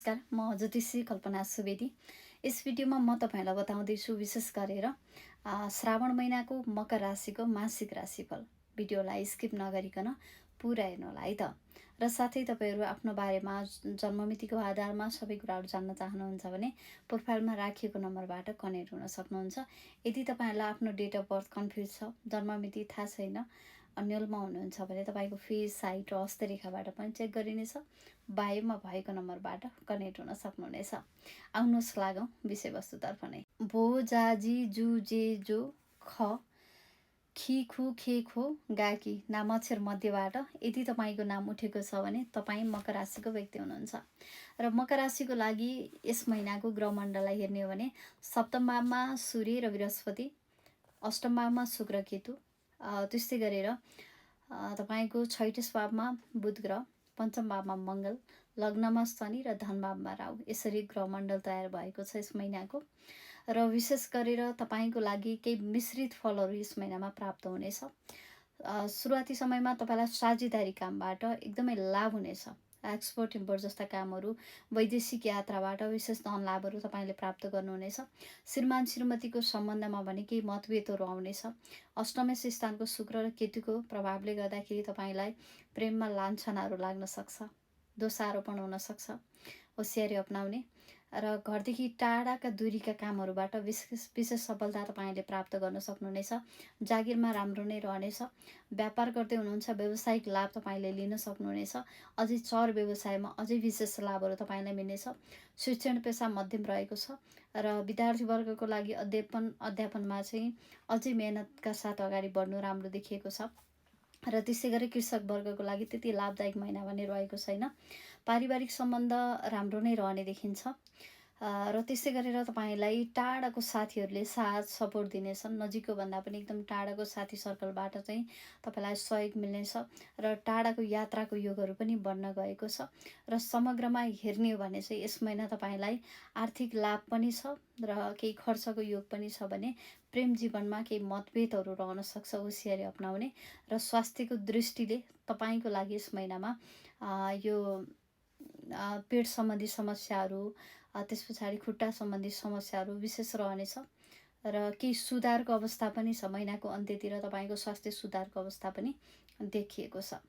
नमस्कार, म ज्योतिषी कल्पना सुवेदी। यस भिडियोमा म तपाईँलाई बताउँदैछु विशेष गरेर श्रावण महिनाको मकर राशिको मासिक राशिफल। भिडियोलाई स्किप नगरिकन पुरा हेर्नु होला है त। र साथै तपाईँहरू आफ्नो बारेमा जन्ममितिको आधारमा सबै कुराहरू जान्न चाहनुहुन्छ भने प्रोफाइलमा राखिएको नम्बरबाट कनेक्ट हुन सक्नुहुन्छ। यदि तपाईँहरूलाई आफ्नो डेट अफ बर्थ कन्फ्युज छ, जन्ममिति थाहा छैन, अन्यलमा हुनुहुन्छ भने तपाईँको फेस, हाइट र हस्तरेखाबाट पनि चेक गरिनेछ। बायोमा भएको नम्बरबाट कनेक्ट हुन सक्नुहुनेछ। आउनुहोस् लागौँ विषयवस्तुतर्फ नै। भो जा जी जु जे जो ख खी खु खे खो गाकी नाम अक्षर मध्येबाट यदि तपाईँको नाम उठेको छ भने तपाईँ मकर राशिको व्यक्ति हुनुहुन्छ। र मकर राशिको लागि यस महिनाको ग्रहमण्डललाई हेर्ने हो भने सप्तम भावमा सूर्य र बृहस्पति, अष्टम भावमा शुक्र केतु, त्यस्तै गरेर तपाईँको छैटौँ भावमा बुध ग्रह, पञ्चम भावमा मङ्गल, लग्नमा शनि र धनभावमा राहु। यसरी ग्रहमण्डल तयार भएको छ यस महिनाको। र विशेष गरेर तपाईँको लागि केही मिश्रित फलहरू यस महिनामा प्राप्त हुनेछ। सुरुवाती समयमा तपाईँलाई साझेदारी कामबाट एकदमै लाभ हुनेछ। एक्सपोर्ट इम्पोर्ट जस्ता कामहरू, वैदेशिक यात्राबाट विशेष धन लाभहरू तपाईँले प्राप्त गर्नुहुनेछ। श्रीमान श्रीमतीको सम्बन्धमा भने केही मतभेदहरू आउनेछ। अष्टमेश स्थानको शुक्र र केतुको प्रभावले गर्दाखेरि तपाईँलाई प्रेममा लान्छनाहरू लाग्न सक्छ, दोषारोपण हुन सक्छ। होसियारी अपनाउने र घरदेखि टाढाका दूरीका कामहरूबाट विशेष सफलता तपाईँले प्राप्त गर्न सक्नुहुनेछ। जागिरमा राम्रो नै रहनेछ। व्यापार गर्दै हुनुहुन्छ, व्यावसायिक लाभ तपाईँले लिन सक्नुहुनेछ। अझै चर व्यवसायमा अझै विशेष लाभहरू तपाईँलाई मिल्नेछ। शिक्षण पेसा मध्यम रहेको छ र विद्यार्थीवर्गको लागि अध्यापनमा चाहिँ अझै मेहनतका साथ अगाडि बढ्नु राम्रो देखिएको छ। र त्यसै गरी कृषक वर्गको लागि त्यति लाभदायक महिना भने रहेको छैन। पारिवारिक सम्बन्ध राम्रो नै रहने देखिन्छ। र त्यसै गरेर तपाईँलाई टाढाको साथीहरूले साथ सपोर्ट दिनेछन्। नजिकको भन्दा पनि एकदम टाढाको साथी सर्कलबाट चाहिँ तपाईँलाई सहयोग मिल्नेछ र टाढाको यात्राको योगहरू पनि बढ्न गएको छ। र समग्रमा हेर्ने हो भने चाहिँ यस महिना तपाईँलाई आर्थिक लाभ पनि छ र केही खर्चको योग पनि छ भने प्रेम जीवनमा केही मतभेदहरू रहन सक्छ। होसियारी अपनाउने र स्वास्थ्यको दृष्टिले तपाईँको लागि यस महिनामा यो पेट सम्बन्धी समस्याहरू, त्यस पछाडि खुट्टा सम्बन्धी समस्याहरू विशेष रहनेछ। र केही सुधारको अवस्था पनि छ। महिनाको अन्त्यतिर तपाईँको स्वास्थ्य सुधारको अवस्था पनि देखिएको छ।